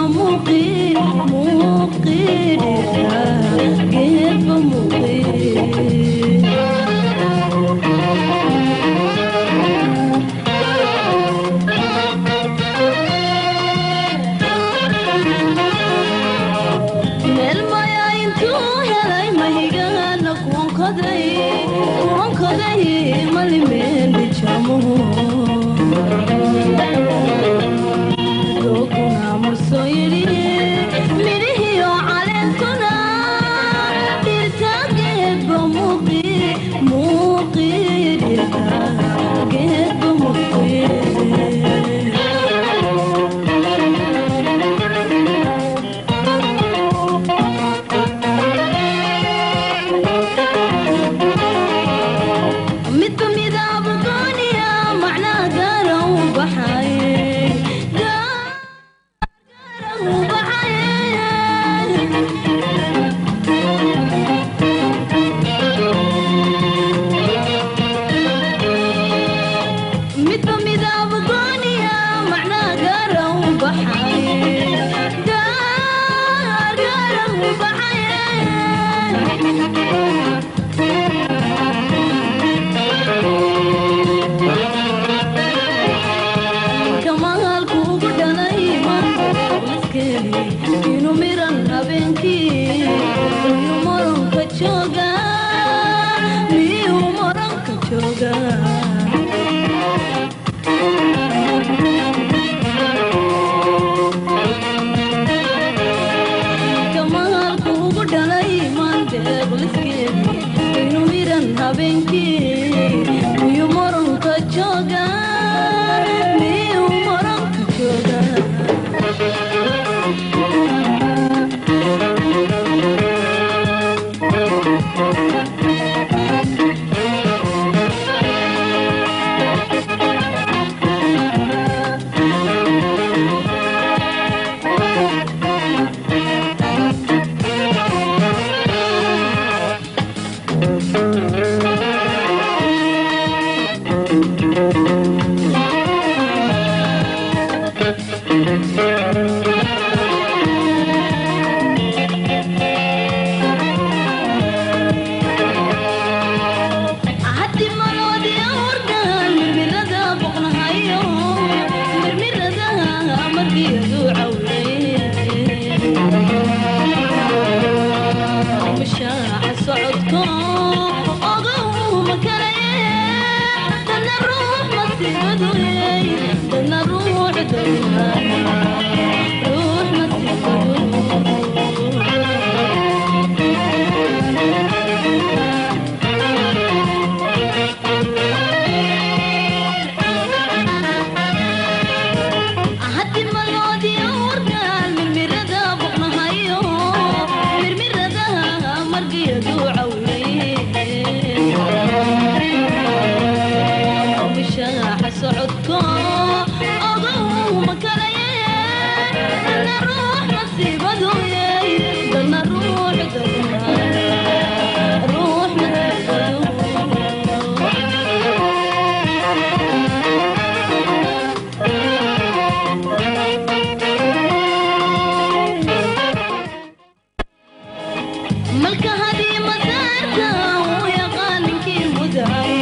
Muuqii muuqii dhirta geedba muuqii. Meel maya intuu helay mahigana kuwankaday kuwankaday malimeen bijamuhu dooguna murso yidhi midhihiyo caleentuna dhirta geedba muuqii muuqii dhirta geedba muuqii. Midba midab gooniya macnaa gaara u baxay gaara u baxay. Midba midab gooniya macnaa gaara u baxay gaar gaara u baxay. Kamaalku ugu dhalay maantaskeeni inuu miran habeenkii miyuu moranka jooga miyuu moranka jooga? Kamaalku ugu dhalay maandeeqliskeeni inuu miran habeenkii miyuu moranka jooga miyuu moranka jooga? Haddi maroodi awrdan mirmirada boqnahayo mirmirada markiyadu cawlay mashaaca socodko ogow makalaye dadna ruux masiibadu dadna ruux dadna ruux masiibadu. Haddi maloodi awrgaan mirmirada boqnahayo mirmirada margiyadu cawlay mishaaxa socodko ogow makalaye dadna ruux masiibadu dadna ruux dadna ruux masiibadu. Malka hadii masaarta uu yaqaan ninkii muday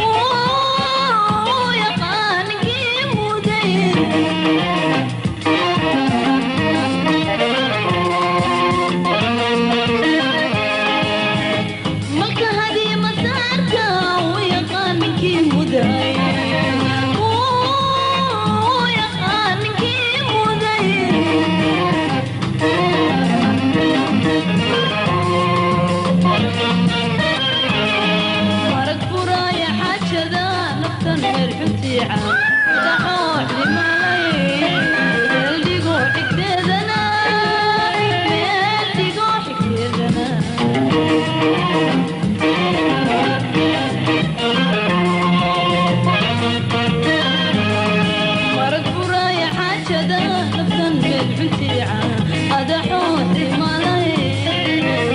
uu yaqaan ninkii muday. Malka hadii masaarta uu yaqaan ninkii muday uu yaqaan ninkii muday. Marag furaaya xaajada naftan meel xuntiica daxoox dhimaalay meel dhigo xigteedana meel dhigo xigteedana. Marag furaaya xaajada naftan meel xuntiica adaxoox dhimaalay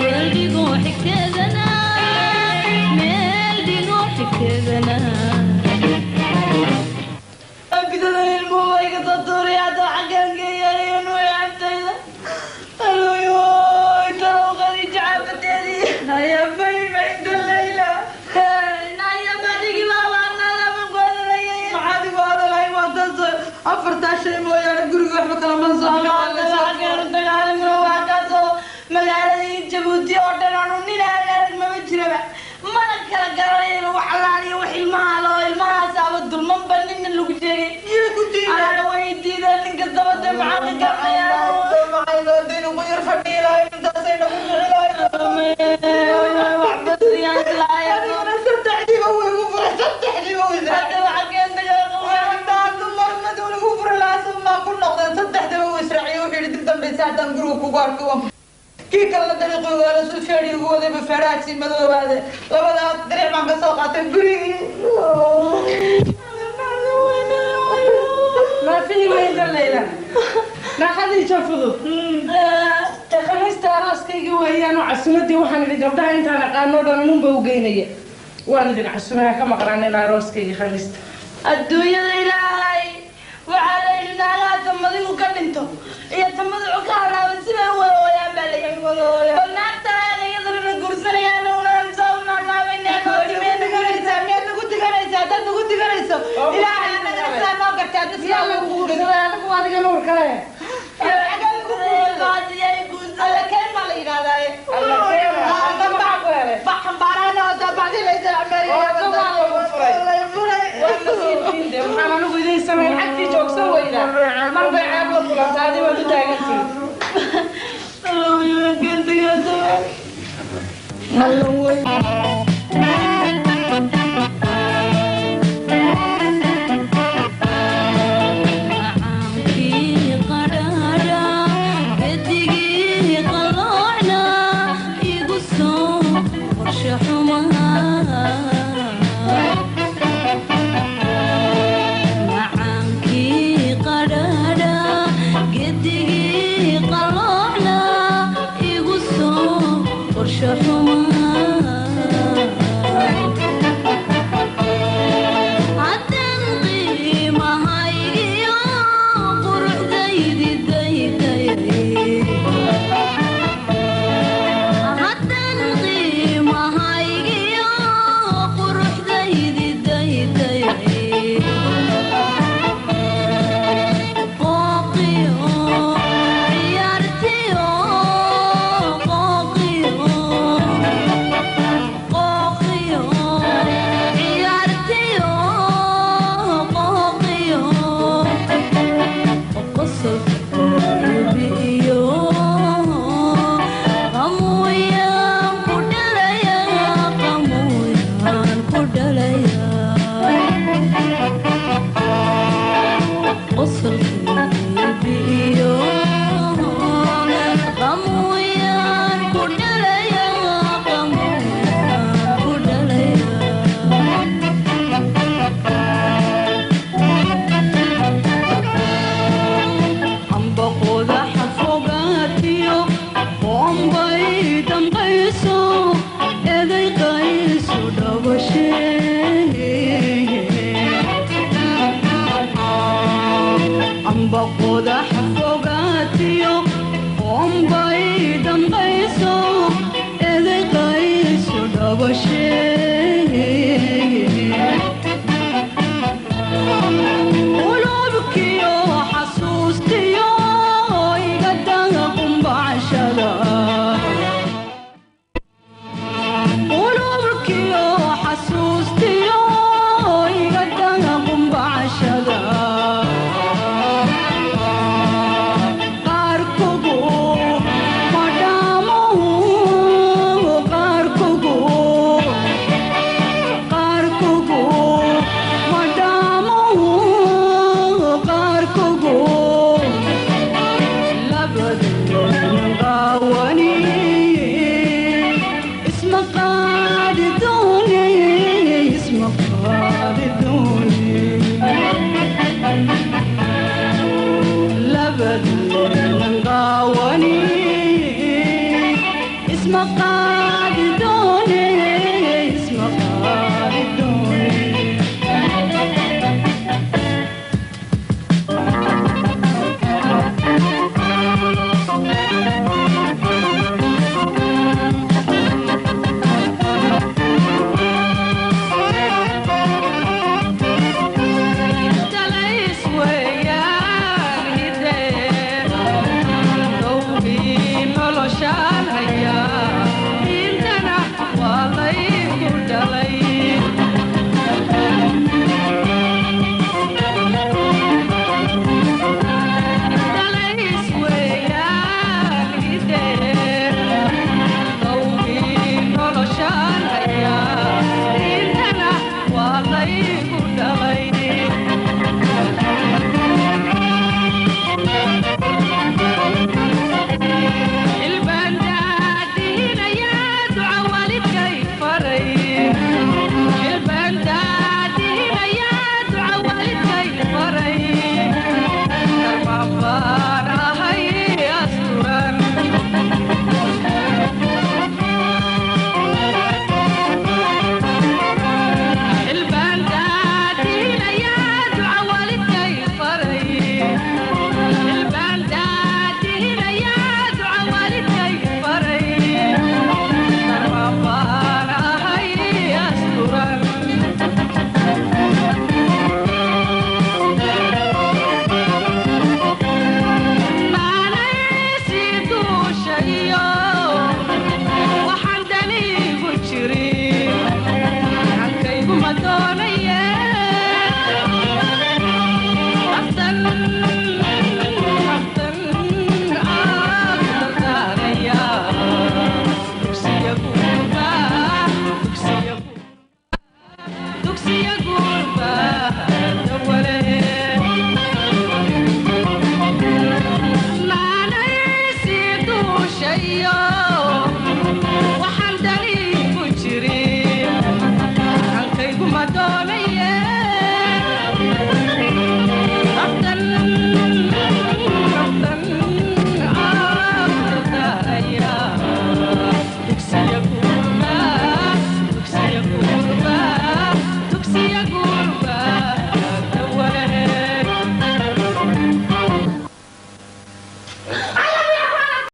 meel dhigo xigteedana meel dhigo xigteedana. Bidada ilmuhu iga soo tuuraya. Dagaalamno magaaladii Jabuuti oo dhan aanu nin aan arag maba jiraba, mana kala garanayno wax allaaliyo wax ilmaha loo ilmahaasaaba dulmanba nina lagu sheegay. Anana way diideen ninka dabade, maxaa ka garanayaan? Wax badiyaan islaaya hadda waxa keenta. Kii kalena dariiqii waa la soo feedhi ugu wadayba, feedhahaasi madoobaade, labadaa dariic baan ka soo qaatay gurigii. Ma fihi weynta Leyla naa Khadiija fudud khamiista arooskaygii weeyaan oo casumadii waxaan idhi gabdhaha intaan aqaano dhan anunba u geynaya. Waan idin casumaha, ka maqnaanin arooskaygii khamiista. Adduunyada Ilaahay, waxaa la yidhi naagaha tamadigu ka dhinto iyo tamaducu ka halaaba siday u wada ooyaan baa la yidhi. Bal naagtaan iyadana na guursanayaan. Miyaad nagu diganaysaa? Haddaad nagu diganayso, Ilaahay anagana sidaa noo gartay adna sidaa yaa lagu guursaday? Anigu adiga nuur kale. Alla keen baa la yidhahdaaye. Alla keen. Maxaa ku helay? Xambaaraana oo daabacdi la Waa nasiibkiin de. Waxaan anigu idiin samayn xagtii joogsan weyda mar bay ceeb la kulanta. Adi waad u taagantihin. Macaamkii qadhaadha, gedigii qalloocna, igu soo qorshe xumaa. Macaankii qadhaadha, gedigii qalloocna, igu soo qorshe xumaa. Haddaan qiimahaygiyo quruxdaydi dayday, haddaan qiimahaygiyo quruxdaydi dayday, qooqiyo ciyaartiyo, qooqiyo, qooqiyo ciyaartiyo, qooqiyo qosolka biyo, qamuuyaan ku dhalaya, qamuuyaan ku dhalaya, qosolka biyo, qamuuyaan ku dhalaya, qamuuyaan ku dhalaya. Ambaqodaxa fogaatiyo qoonbay damqayso, eday qayso dhabashee. Dugsiyagu.